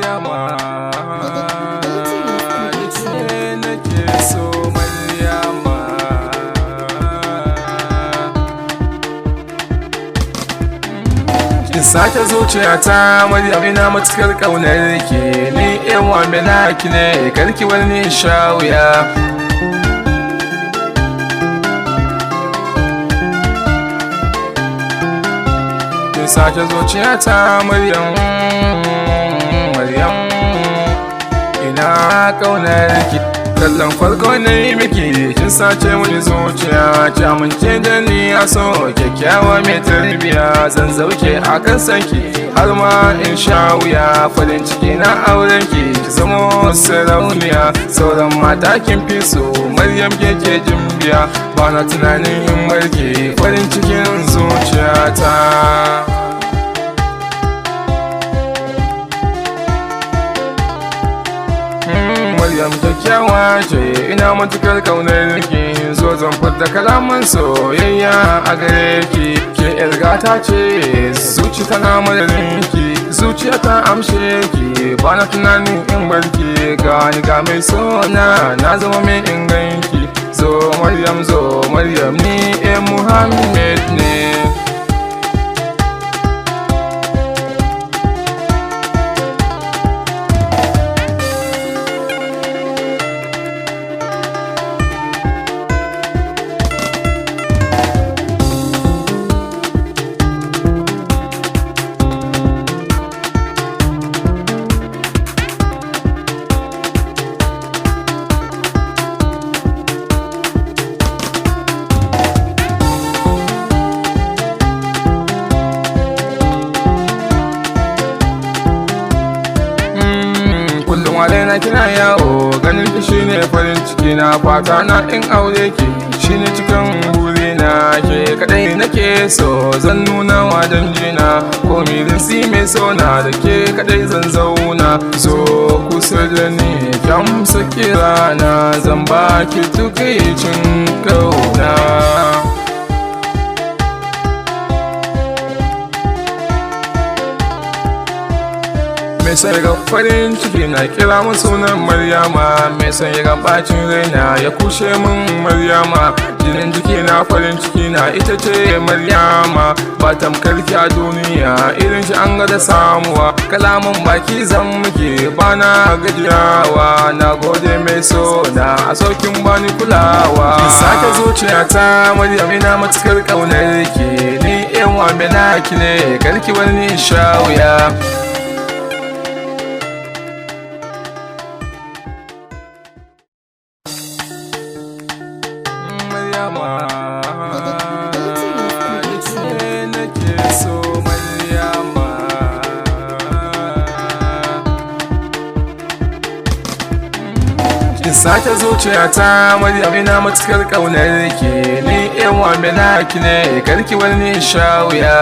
Maryama, ke nake so, Maryama. Kin sake zuciyata, Maryam, ina matukar ƙaunar ki. Ni yan wa ki ne, karki wani sha wuya. Kin sake zuciyata, Maryam, Maryam, ina ƙaunar ki. Kallon farko na yi miki, kin sace mini zuciya. Ki amince da ni a so, kyakkyawa mai tarbiya. Zan zauke a kan sanki har ma in sha wuya. Farin ciki na auren ki, ki zamo sarauniya. Sauran mata kin fi so, Maryam, ke ke jimbiya. Bana tunanin in barki, farin cikin zuciyata. Maryam kyakkyawa ce, ina matukar kaunar ki. Zo zan furta kalaman soyayya a gare ki. Ke yar gata ce, zuci tana madadin ki. Zuciya ta amshe ki, bana tunanin in barki. Gani ga mai sona, na zama mai inganki. Zo Maryam, zo Maryam, ni eh Muhammad ne. Kullum na kina yawo, ganin ki shine farin ciki na. Fata na in aure ki shine cikin burina. Ke kadai nake so, zan nuna wa danjina. Ko mirin si mai so na, da ke kadai zan zauna. So kusa da ni, ki amsa kirana, zan baki tukaicin kauna. Mai son ga farin ciki na kira mun sunan Maryama. Mai son ya ga bacin raina ya kushe mun Maryama. Jinin jiki na, farin ciki na, ita ce Maryama. Ba tamkar ki a duniya, irin shi an ga da samuwa. Kalaman baki zan muke, bana gajiyawa. Na gode mai so na, a saukin bani kulawa. Ki sake zuciyata, Maryam, ina matukar kaunar ki. Ni yan wa ki ne, karki wani sha wuya. Maryama, ke nake so, Maryama. Kin sake zuciyata, Maryam, ina matukar kaunar ki. Ni yan wa ki ne, karki wani sha wuya.